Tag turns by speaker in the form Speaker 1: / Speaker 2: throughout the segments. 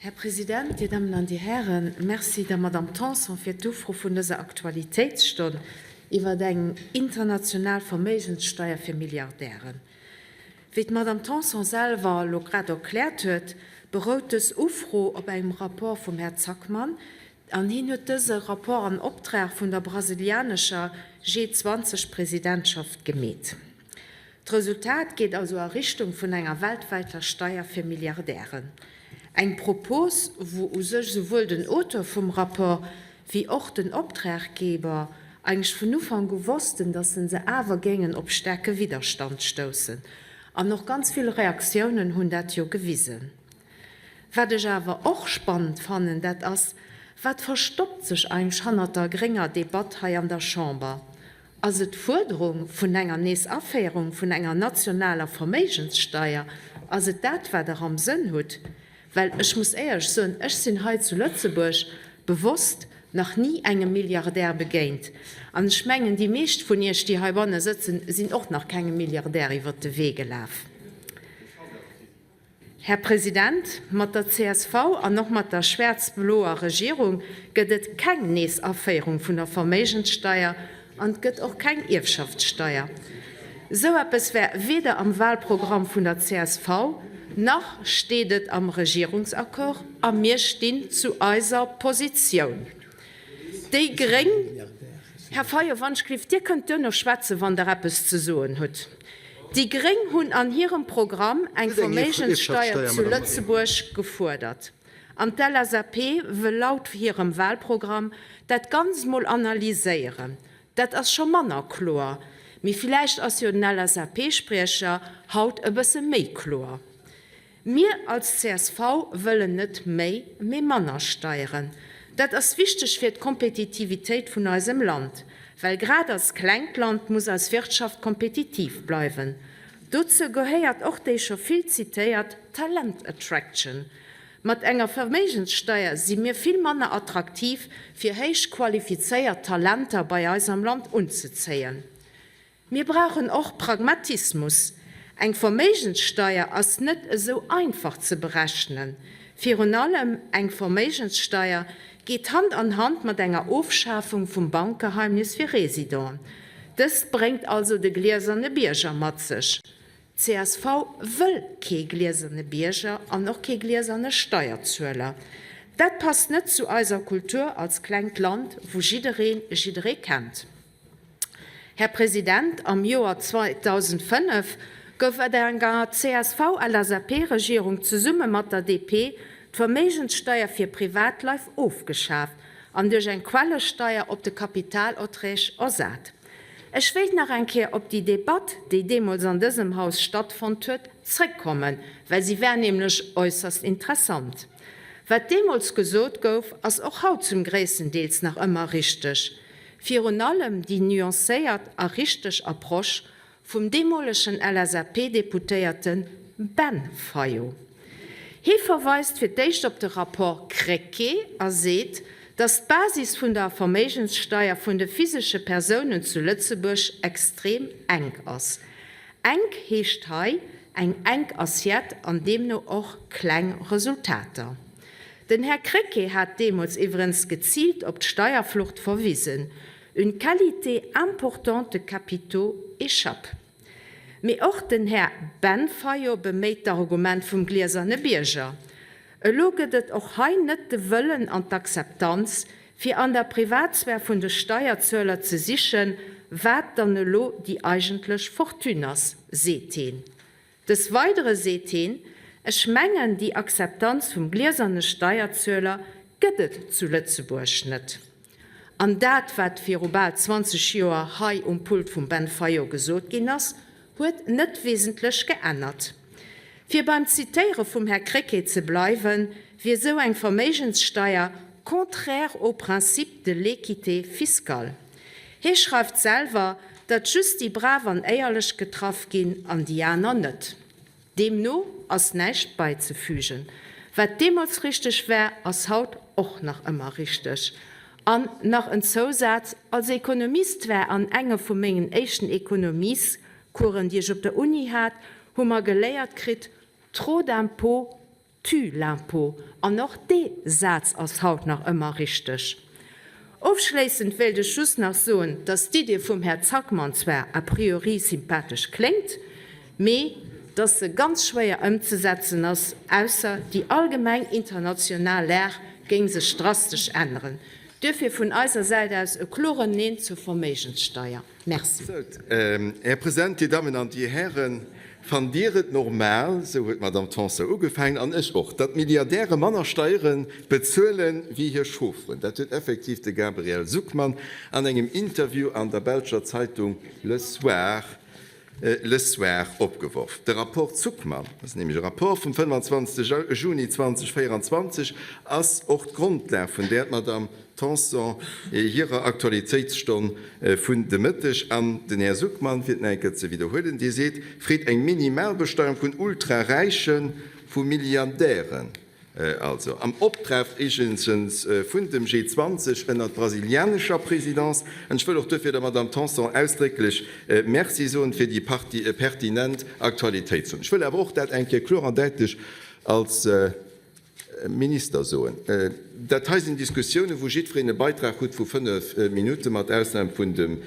Speaker 1: Här President, Dir Dammen an Dir Hären, Merci der Madamm Tanson fir d'Ufro vun dëser Aktualitéitsstonn iwwer eng international Verméigenssteier fir Milliardären. Wéi d'Madamm Tanson selwer elo grad erkläert huet, berout dës Ufro op engem Rapport vum Här Zackmann, an hien huet dëse Rapport an Optrag vun der brasilianescher G20-Presidentschaft gemeet. D'Resultat geet also a Richtung vun enger weltwäiter Steier fir Milliardären. Eng Propos, wou u sech souwuel den Auteur vum Rapport wéi och den Optraggeber eigentlech vun Ufank u wossten, datt se se awer géingen op staarke Widderstand stoussen. An och ganz vill Reaktiounen hunn dat jo gewisen. Wat ech awer och spannend fannen, dat ass, Wat verstoppt sech eigentlech hannert der grénger Debatt hei an der Chamber? Ass et d'Fuerderung vun enger Nees-Aféierung vun enger nationaler Verméigenssteier? Ass et dat, wat Der am Sënn hutt? Well ech muss éierlech soen, ech sinn hei zu Lëtzebuerg bewosst nach ni engem Milliardär begéint. An ech mengen, déi meescht vun Iech, déi heibanne sëtzen, sinn och nach kengem Milliardär iwwert de Wee gelaf. Här President, mat der csv an och mat der schwäerz-bloer Regierung gëtt et keng Nees-Aféierung vun der Verméigenssteier an et gëtt och keng Ierfschaftssteier. Esou eppes wär weder am Wahlprogramm vun der csv, nach steet et am Regierungsaccord a mir stinn zu eiser Positioun. Déi gréng. Här Fayot, wann ech gelift, Dir kënnt duerno schwätzen, wann Der eppes ze soen hutt. Déi gréng hunn an hirem Programm eng Verméigenssteier zu Lëtzebuerg gefuerdert. An d'LSAP wëll laut hirem Wahlprogramm dat Ganzt mol analyséieren. Dat ass scho manner kloer, mee villäicht ass jo den LSAP-Spriecher haut e bësse méi kloer. Mir als csv wëllen net méi, mee manner Steieren. Dat ass wichteg fir d'Kompetitivitéit vun eisem Land, well grad als klengt Land muss eis Wirtschaft kompetitiv bleiwen. Dozou gehéiert och déi scho vill zitéiert Talent attraction. Mat enger Verméigenssteier si mir vill manner attraktiv fir héich qualifizéiert Talenter bei eis am Land unzezéien. Mir brauchen och Pragmatismus. Eng Verméigenssteier ass net esou einfach ze berechnen. Virun allem eng Verméigenssteier geet Hand an Hand mat enger Ofschafung vum Bankgeheimnis fir Résidenten. Dëst bréngt also de glieserne Bierger mat sech. Csv wëll kee glieserne Bierger an och kee glieserne Steierzueler. Dat passt net zu eiser Kultur als klengt Land, wou jidderee jidderee kennt. Här President, am Joer 2005 gouf ënner enger CSV-LSAP-Regierung zesumme mat der DP d'Verméigenssteier fir Privatleif ofgeschaaft an duerch eng Quellesteier op de Kapitalerträg ersat. Ech wéilt nach eng Kéier op déi Debatt, déi deemools an dësem Haus stattfonnt huet, zrëckkommen, well si war nämlech äusserst interessant. Wat deemools gesot gouf, ass och haut zum gréisstendeels nach ëmmer richteg. Virun allem déi nuancéiert a richteg Approche vum deemolegen LSAP-Deputéierte Ben Fayot. Hie verweist fir d'éischt op de Rapport Krecké a seet, datt d'Basis vun der Verméigenssteier vun de physesche Persounen zu Lëtzebuerg extrem enk ass. Enk heescht hei eng enk Assiette an deemno och kleng Resultater. Den Här Krecké hat deemools iwwerens geziilt op d'Steierflucht verwisen, Une qualité importante de capitaux échappe. Mee och den Här Ben Fayot beméit d'Argument vum glieserne Bierger. Elo gëtt et och hei net de Wëllen an d'Akzeptanz, fir an der Privatsphär vun de Steierzueler ze sichen, wat dann elo déi eigentlech Fortune ass, seet heen. Des Weidere seet heen, Ech mengen, déi Akzeptanz vum glieserne Steierzueler gëtt et zu Lëtzebuerg net. An dat, wat viru bal 20 Joer hei um Pult vum Ben Fayot gesot ginn ass, huet net wesentlech geännert. Fir beim Zitéiere vum Här Krecké ze bleiwen, wier esou eng Verméigenssteier contraire au principe de l'équité fiscale. Hee schreift selwer, datt just déi Brav an Éierlech getraff ginn an déi aner net. Deemno ass näischt beizefügen. Wat deemools richteg war, ass haut och nach ëmmer richteg. An nach en Zousaz, Als Ekonomist war an enge vu mengen éischten Ekonomiescoursen, déi ech op der Uni hat, hu mer geléiert kritt, Trop d'impôts. Tue l'impôt. An och dee Saz ass haut nach ëmmer richteg. Ofschléissend wéilt ech just nach soen, dass d'Idee vum Här Zackmann zwar a priori sympathesch kléngt, mee dass se ganz schwéier ëmzesetzen ass, ausser déi allgemeng international Lag géing sech drastesch änneren. Duerfir vun eiser Säit aus e kloren Neen zur Verméigenssteier. Merci.
Speaker 2: Här President, Dir Dammen an Dir Hären, fannt Dir et normal, esou huet d'Madame Tanson ugefaangen, an ech och, datt Milliardäre manner Steiere bezuele wéi hir Chaufferen? Dat huet effektiv de Gabriel Zucman an engem Interview an der belscher Zeitung Le Soir Le Soir opgeworf. De Rapport Zucman, dat ass nämlech e Rapport vum 25 Juni 2024, ass och d'Grondlag vun där d'Madame Tanson hirer Aktualitéitsstonn vun de Mëtteg. An den Här Zucman, fir et nach eng Kéier ze widderhuelen, dee seet, freet eng Minimalbesteuerung vun Ultraräichen, vu Milliardären. Also am Optrag iwwregens vun dem G20 ënnert brasilianescher Présidence. An ech wëll och duerfir der Madame Tanson ausdrécklech Merci soen fir déi pertinent Aktualitéitsstonn. Ech wëll awer och dat eng Kéier kloer an däitlech als Minister soen, Dat hei sinn Diskussiounen, wou jiddwereen e Beitrag huet vu fënnef Minutten, mat Ausnam vun dem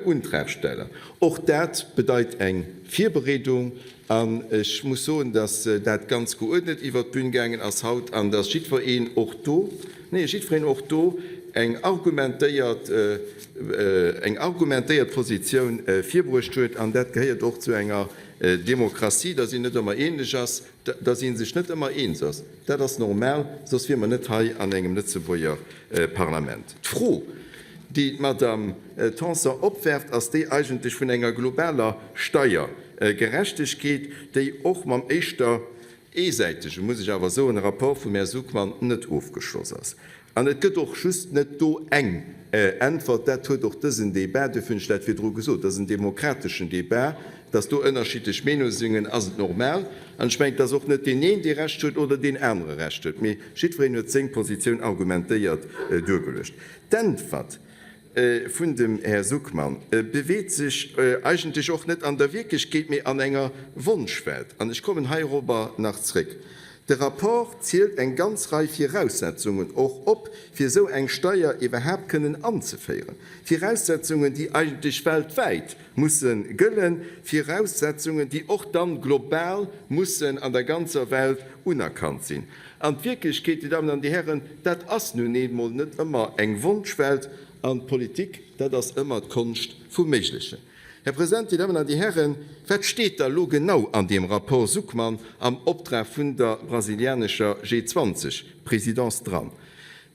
Speaker 2: Untragsteller. Och dat bedeit eng Virbereedung. An ech muss soen, dass dat ganz geuerdnet iwwert d'Bün gaangen ass haut an dass jiddwereen och do, nee, jiddwereen och do eng argumentéiert, eng argumentéiert Positioun virbruecht huet. An dat gehéiert och zu enger Demokratie, dass een net ëmmer eeneg ass, dass ee sech net ëmmer eens ass. Dat ass normal, soss wier mer net hei an engem Lëtzebuerger Parlament. D'Fro, déi d'Madame Tanson opwerft, ass déi eigentlech vun enger globaler Steiergerechtegkeet, déi och mam éischter eesäitegen, muss ech awer soen, Rapport vum Här Zucman net ofgeschloss ass. An et gëtt och just net do eng Äntwert. Dat huet och dësen Débat, duerfir hunn ech dat virdru gesot, dat ass en demokrateschen Débat, dass do ënnerschiddlech Meenusungen, ass et normal. An ech mengen, et ass och net deen een, dee Recht huet oder deen anere Recht huet, mee jiddwereen huet seng Positioun argumentéiert duergeluecht. D'Äntwert vun dem Här Zucman beweegt sech eigentlech och net an der Wierklechkeet, mee an enger Wonschwelt. An ech kommen heirobber nach zréck. De Rapport zielt eng ganz Rei Viraussetzungen och op, fir esou eng Steier iwwerhaapt kënnen anzeféieren. Viraussetzungen, déi eigentlech weltwäit musse gëllen, Viraussetzungen, déi och dann global mussen an der ganzer Welt unerkannt sinn. An d'Wierklechkeet, Dir Dammen an Dir Hären, dat ass nun eemol net ëmmer eng Wonschwelt. An d'Politik, dat ass ëmmer d'Konscht vum Méiglechen. Här President, Dir Dammen an Dir Hären, wat steet da elo genau an deem Rapport Zucman am Optrag vun der brasilianescher G20-Présidence dran?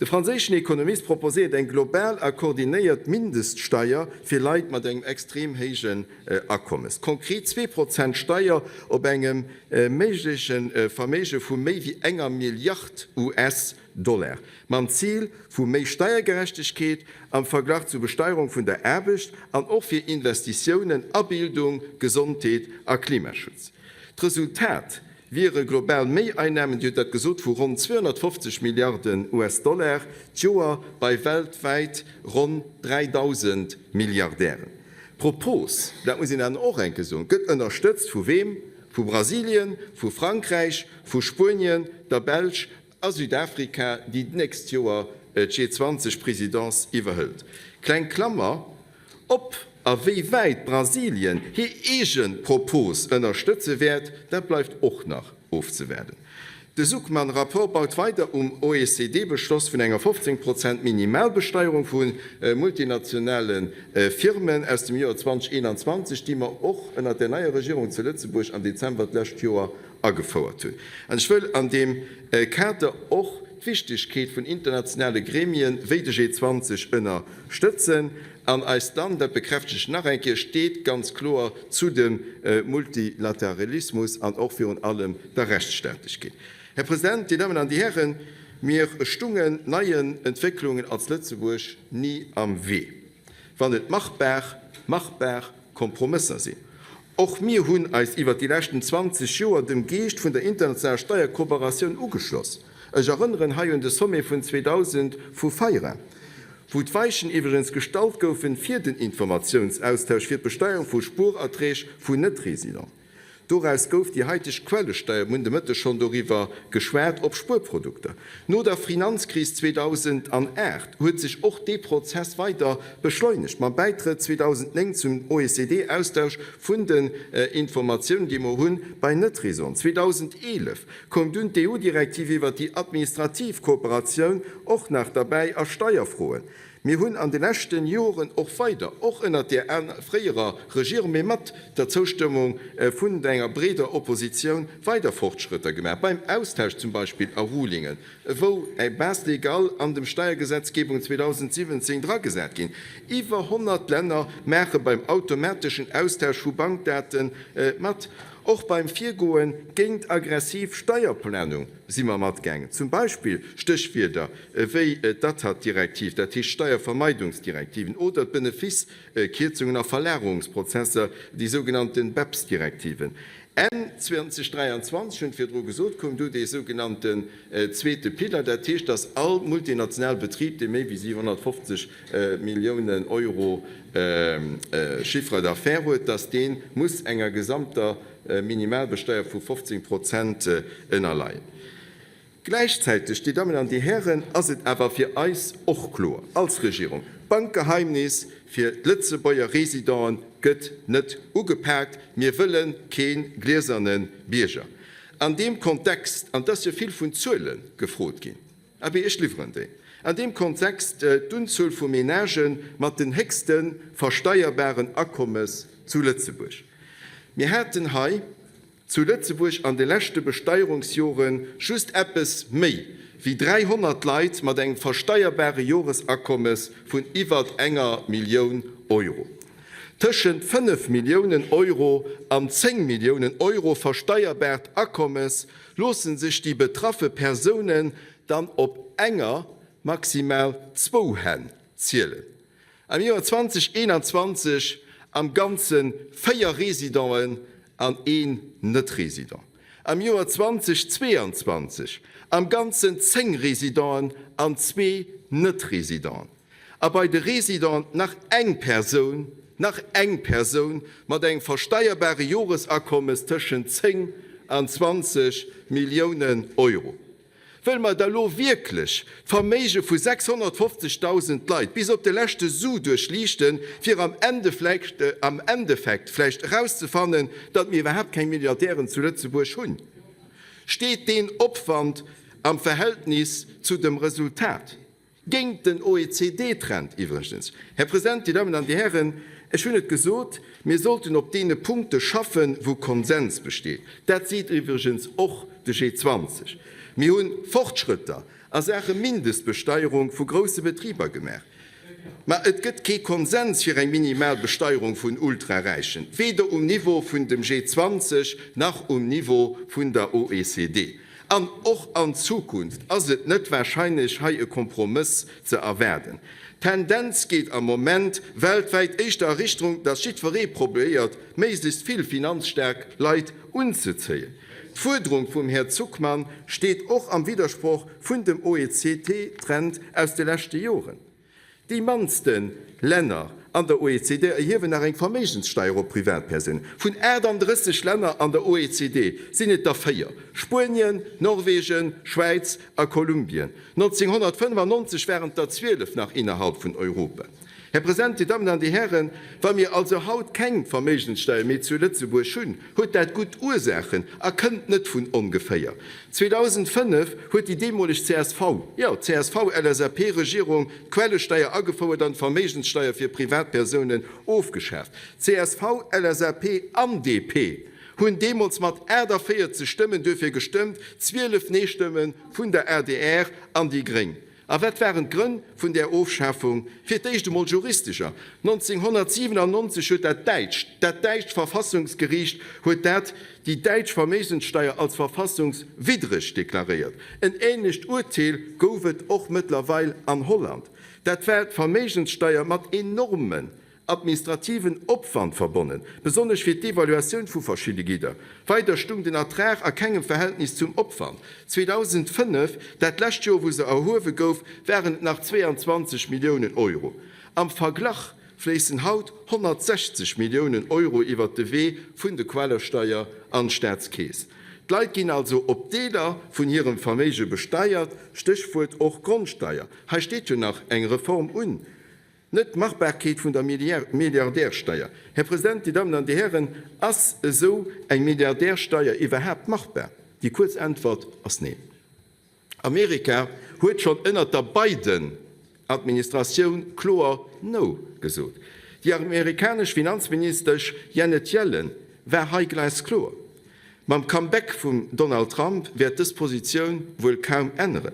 Speaker 2: De franséischen Ekonomist proposéiert eng global a koordinéiert Mindeststeier fir Leit mat engem extrem héijen Akommes. Konkret 2% Steier op engem méigleche Verméige vu méi wéi enger Milliard US-Dollar, mam Zil vu méi Steiergerechtegkeet am Verglach zur Besteierung vun der Aarbecht an och fir Investitiounen a Bildung, Gesondheet a Klimaschutz. D'Resultat wiere global Méieinnamen, Dir hutt dat gesot, vu ronn 250 Milliarden US-Dollar d'Joer bei weltwäit ronn 3.000 Milliardären. D'Propos, dat muss een awer och eng Kéier soen, gëtt ënnerstëtzt vu weem? Vu Brasilien, vu Frankräich, vu Spuenien, der Belsch a Südafrika, déi d'nächst Joer d'G20-Présidence iwwerhëlt. Kleng Klammer op, A wéi wäit Brasilien hir eege Propos ënnerstëtze wäert, dat bleift och nach ofzewaarden. De Zucman-Rapport baut weider um OECD-Beschloss vun enger 15 Prozent Minimalbesteierung vu multinationale Firmen aus dem Joer 2021, déi mer och ënnert der neier Regierung zu Lëtzebuerg am Dezember d'lescht Joer agefouert hunn. An ech wëll an deem Kader och d'Wichtigkeet vun internationale Gremien wéi de G20 ënnerstëtzen. An eist Land, dat bekräftege ech nach eng Kéier, steet ganz kloer zu dem Multilateralismus an och virun allem der Rechtsstaatlechkeet. Här President, Dir Dammen an Dir Hären, mir stungen neien Entwécklungen als Lëtzebuerg ni am Wee, wann et machbar, machbar Kompromësser sinn. Och mir hunn eis iwwert déi leschten 20 Joer dem Geescht vun der internationaler Steierkooperatioun ugeschloss. Ech erënneren hei un de Sommet vun 2000 vu Feira, wou d'Weichen iwwregens gestallt goufen fir den Informatiounsaustausch fir d'Besteierung vu Spuererträg vun Net-Résidenten. Doraus gouf déi haiteg Quellesteier, mir hunn de Mëtteg schonn doriwwer geschwat, op Spuerprodukter. No der Finanzkris 2008 huet sech och dee Prozess weider beschleunegt, mam Bäitrëtt 2009 zum OECD-Austausch vun den Informatiounen, déi mer hunn bei Net-Résidenten. 2011 koum dunn d'EU-Direktiv iwwert déi administrativ Kooperatioun och nach derbäi a Steierfroen. Mir hunn an de leschten Joren och weider, och ënnert där fréierer Regierung, mee mat der Zoustëmmung vun enger breeder Oppositioun, weider Fortschrëtter gemaach, beim Austausch zum Beispill a Rulingen, wou eng Base légale an dem Steiergesetzgebung 2017 dragesat ginn. Iwwer 100 Länner maache beim automateschen Austausch vu Bankdate mat. Och beim Virgoe géint aggressiv Steierplanung si mer matgaangen, zum Beispill Stéchwierder wéi d'ATAT-Direktiv, dat heescht d'Steiervermeidungsdirektiven, oder d'Beneficekierzungen a Verlagerungsprozesser, déi sougenannte BEPS-Direktiven. Enn 2023, hunn et virdru gesot, koum du dee sougenannten zweete Pilier, dat heescht, datt all multinational Betrib, dee méi wéi 750 Milliounen Euro Chiffre d'affaires huet, datt dee muss enger gesamter Minimalbesteier vu 15 Prozent ënnerleien. Gläichzäiteg, Dir Dammen an Dir Hären, ass et awer fir eis och kloer als Regierung, D'Bankgeheimnis fir d'Lëtzebuerger Residenten gëtt net ugepaakt. Mir wëlle kee glieserne Bierger. An deem Kontext, an et ass jo vill vun Zuele gefrot ginn, Abee, ech liwweren déi. An deem Kontext d'Unzuel vu Menagë mat den héchste versteierbaren Akommes zu Lëtzebuerg. Mir haten hei zu Lëtzebuerg an de leschte Besteierungsjore just eppes méi wéi 300 Leit mat engem versteierbare Joresakommes vun iwwert enger Millioun Euro. Tëschent 5 Milliounen Euro an 10 Milliounen Euro versteierbaart Akommes loosse sech déi betraffe Persounen dann op enger, maximal zwou Hänn zielen. Am Joer 2021 am Ganze 4 Residenten an een Net-Resident. Am Joer 2022 am Ganzen 10 Residenten an zwee Net-Residenten. A bei de Residenten nach eng Persoun, nach eng Persoun mat engem versteierbare Joresakommes tëschent 10 an 20 Milliounen Euro. Wëlle mer da lo wierklech d'Verméige vu 650.000 Leit bis op de leschte Su duerchliichten, fir am Endeffekt vläicht erauszefannen, datt mir iwwerhaapt keng Milliardären zu Lëtzebuerg hunn? Steet deen Opwand am Verhältnis zu dem Resultat? Géint den OECD-Trend iwwregens. Här President, Dir Dammen an Dir Hären, ech hunn et gesot, mir sollten op deene Punkte schaffen, wou Konsens besteet. Dat seet iwwregens och de G20. Mir hu Fortschrëtter a Saache Mindestbesteierung vu grousse Betriber gemaach. Mä et gëtt kee Konsens fir eng minimal Besteierung vun Ultraräichen, weder um Niveau vun dem G20 nach um Niveau vun der OECD. An och an Zukunft ass et net warscheinlech, hei e Kompromëss ze erwaarden. D'Tendenz geet am Moment weltwäit éischter a Richtung, datt jiddweree probéiert, méiglechst vill finanzstaark Leit unzezéien. D'Fuerderung vum Här Zuckmann steet och am Widdersproch vun dem OECD-Trend aus de leschte Joren. Déi mannste Länner an der OECD erhiewen nach eng Verméigenssteier op Privatpersounen. Vun 38 Länner an der OECD sinn et der 4, Spuenien, Norwegen, Schwäiz a Kolumbien. 1995 waren et der 12 nach innerhalb vun Europa. Här President, Dir Dammen an Dir Hären, wa mir also haut keng Verméigenssteier méi zu Lëtzebuerg hunn, huet dat gutt Ursaachen a kënnt net vun ongeféier. 2005 huet déi deemoleg csv, jo, CSV-LSAP-Regierung d'Quellesteier agefouert an d'Verméigenssteier fir Privatpersounen ofgeschaaft. Csv, LSAP an DP hunn deemools mat 48 Stëmmen duerfir gestëmmt, 12 Nee-Stëmme vun der adr an déi gréng. A wat waren d'Grënn vun där Ofschafung? Fir d'éischt emol juristescher. 1997 huet dat däitscht, dat däitscht Verfassungsgeriicht huet dat, déi däitsch Verméigenssteier als verfassungswiddreg deklaréiert. En änlecht Urteel gouf et och mëttlerweil an Holland. Dat war d'Verméigenssteier mat enormen administrativen Opwand verbonnen, besonnesch fir d'Evaluatioun vu verschidde Gidder. Weider stung den Ertrag a kengem Verhältnis zum Opwand. 2005, dat lescht Joer wou se erhuewe gouf, waren et nach 22 Milliounen Euro. Am Verglach. fléissen haut 160 Milliounen Euro iwwert de Wee vun de Quellersteier an d'Staatskeess. D'Leit ginn also op Deeler vun hirem Verméige besteiert, Stéchwuert och Grondsteier. Hei steet jo nach eng Reform un. Net d'Machbarkeet vun der Milliardärsteier. Här President, Dir Dammen an Dir Hären, ass esou eng Milliardärsteier iwwerhaapt machbar? Déi kuerz Äntwert ass neen. Amerika huet schonn ënnert der Biden-Administratioun kloer No gesot. Déi amerikanesch Finanzministesch Janet Yellen war hei glaskloer. Mam Comeback vum Donald Trump wäert dës Positioun wuel kaum änneren.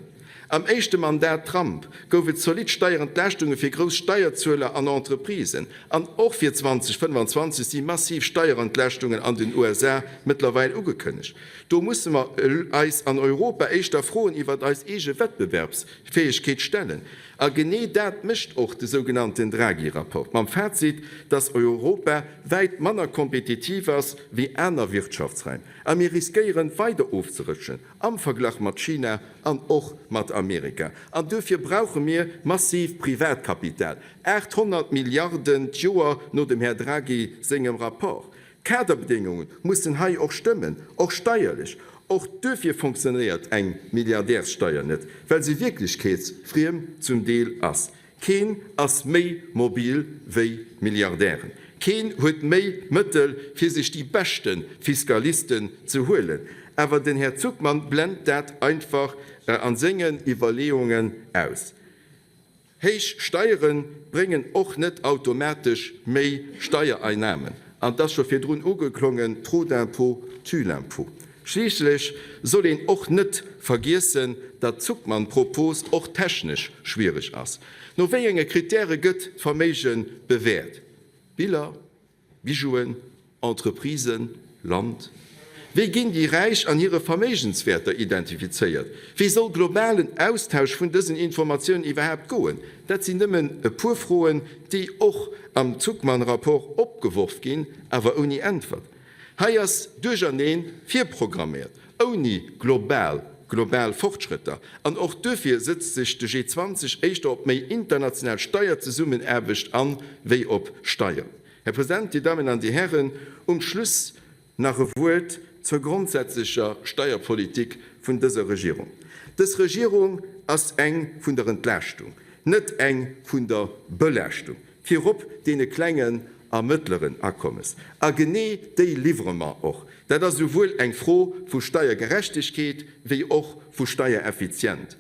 Speaker 2: Am éischte Mandat Trump gouf et zolidd Steierentlaaschtunge fir grouss Steierzueler an Entreprisen. An och fir 2025 si massiv Steierentlaaschtungen an den USA mëttlerweil ugekënnegt. Do musse mer eis an Europa éischter Froen iwwert eis eege Wettbewerbsfäegkeet stellen. A genee dat mécht och de sougenannten Draghi-Rapport, mam Fazit, dass Europa wäit manner kompetitiv ass wéi aner Wirtschaftsraim. A mir riskéieren, weider ofzerëtschen am Verglach mat China an och mat Amerika. An duerfir brauche mir massiv Privatkapital, 800 Milliarden d'Joer no dem Här Draghi sengem Rapport. D'Kaderbedéngunge mussen hei och stëmmen, och steierlech. Och duerfir fonctionnéiert eng Milliardärssteier net, well se wierklechkeetsfriem zum Deel ass. Keen ass méi mobil wéi d'Milliardären. Keen huet méi Mëttel, fir sech déi beschte Fiskalisten ze huelen. Awer den Här Zuckmann blent dat einfach a sengen Iwwerleeungen aus. Héich Steiere bréngen och net automatesch méi Steiereinnamen. An et ass scho virdrun ugeklongen, Trop d'impôts tue l'impôt. Schliisslech soll een och net vergiessen, datt d'Zuckmann-Propos och technesch schwiereg ass. No wéi enge Krittäre gëtt d'Verméige bewäert? Biller? Bijouen, Entreprisen, Land. Wéi ginn déi Räich an hire Verméigenswäerter identifizéiert? Wéi soll globalen Austausch vun dësen Informatiounen iwwerhaapt goen? Dat sinn nëmmen e puer Froen, déi och am Zucman-Rapport opgeworf ginn, awer ouni Äntwert. Hei ass Duercherneen virprogramméiert, ouni global global Fortschrëtter. An och duerfir sëtzt sech de G20 éischter op méi international Steierzesummenaarbecht an, wéi op Steieren. Här President, Dir Dammen an Dir Hären, um Schluss nach e Wuert zur grondsätzlecher Steierpolitik vun dëser Regierung. Dës Regierung ass eng vun der Entlaaschtung, net eng vun der Belaaschtung, virop deene klengen a mëttleren Akommes. A genee déi liwwere mer och. Dat ass esouwuel eng Fro vu Steiergerechtegkeet wéi och vu Steiereffizient.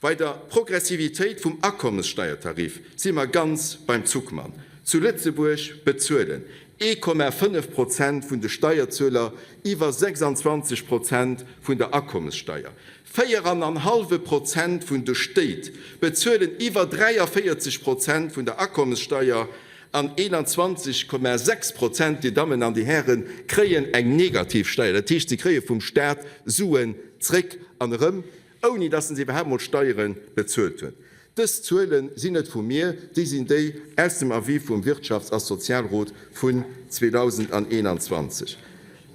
Speaker 2: Bei der Progressivitéit vum Akommessteiertarif si mer ganz beim Zuckmann. Zu Lëtzebuerg bezuelen 1,5 Prozent vun de Steierzueler iwwer 26 Prozent vun der Akommessteier. Véieranenhallwe Prozent vun de Stéit bezuelen iwwer 43 Prozent vun der Akommessteier an 21,6 Prozent, Dir Dammen an Dir Hären, kréien eng negativ Steier. Dat heescht, si kréie vum Staat Suen zréck an erëm. ouni dass se iwwerhaapt mol Steiere bezuelt hunn. Dës Zuele sinn net vu mir, déi sinn déi aus dem Avis vum Wirtschafts a Sozialrot vun 2021.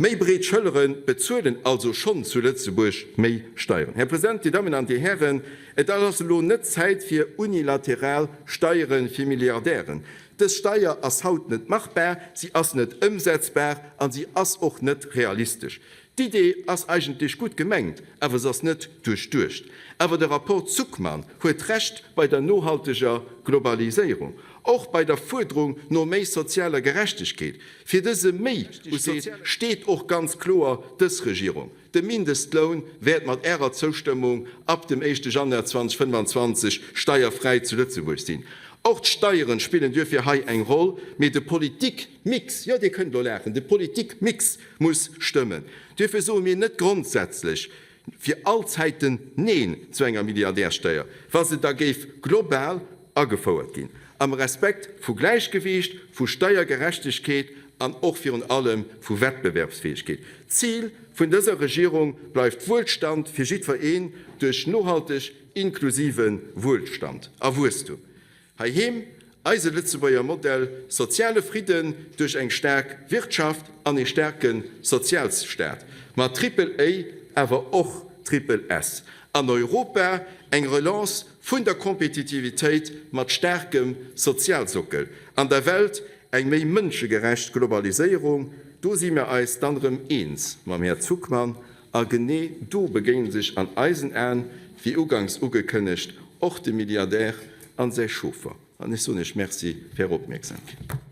Speaker 2: Méi breet Schëllere bezuelen also schonn zu Lëtzebuerg méi Steieren. Här President, Dir Dammen an Dir Hären, et ass elo net Zäit fir unilateral Steiere fir Milliardären. Dës Steier ass haut net machbar, si ass net ëmsetzbar a si ass och net realistesch. D'Idee ass eigentlech gutt gemengt, awer se ass net duerchduecht. Awer de Rapport Zuckmann huet Recht bei der nohalteger Globaliséierung, och bei der Fuerderung no méi sozialer Gerechtegkeet. Fir dëse méi u sozialer steet och ganz kloer dës Regierung. De Mindestloun wäert mat Ärer Zoustëmmung ab dem éischte Januar 2025 steierfräi zu Lëtzebuerg sinn. Och d'Steieren spillen duerfir hei eng Roll, mee de Politikmix, jo Dir kënnt elo laachen, de Politikmix muss stëmmen. Duerfir soe mir net grondsätzlech fir all Zäiten Neen zu enger Milliardärsteier, wa se da géif global agefouert ginn, am Respekt vu Gläichgewiicht, vu Steiergerechtegkeet an och virun allem vu Wettbewerbsfäegkeet. D'Zil vun dëser Regierung bleift Wuelstand fir jiddwereen duerch nohalteg, inklusive Wuelstand a Wuesstum. Heiheem, eise Lëtzebuerger Modell, soziale Fridden duerch eng staark Wirtschaft an ee staarke Sozialstaat, mat Triple A, awer och Triple S. An Europa eng Relance vun der Kompetitivitéit mat staarkem Sozialsockel. An der Welt eng méi mënschegerecht Globaliséierung. Do si mir eis dann erëm eens mam Här Zucman. A genee do begéine sech an eisen Aen, wéi uganks ugekënnegt, och de Milliardär an säi Chauffer. An ech soen Iech Merci fir Är Opmierksamkeet.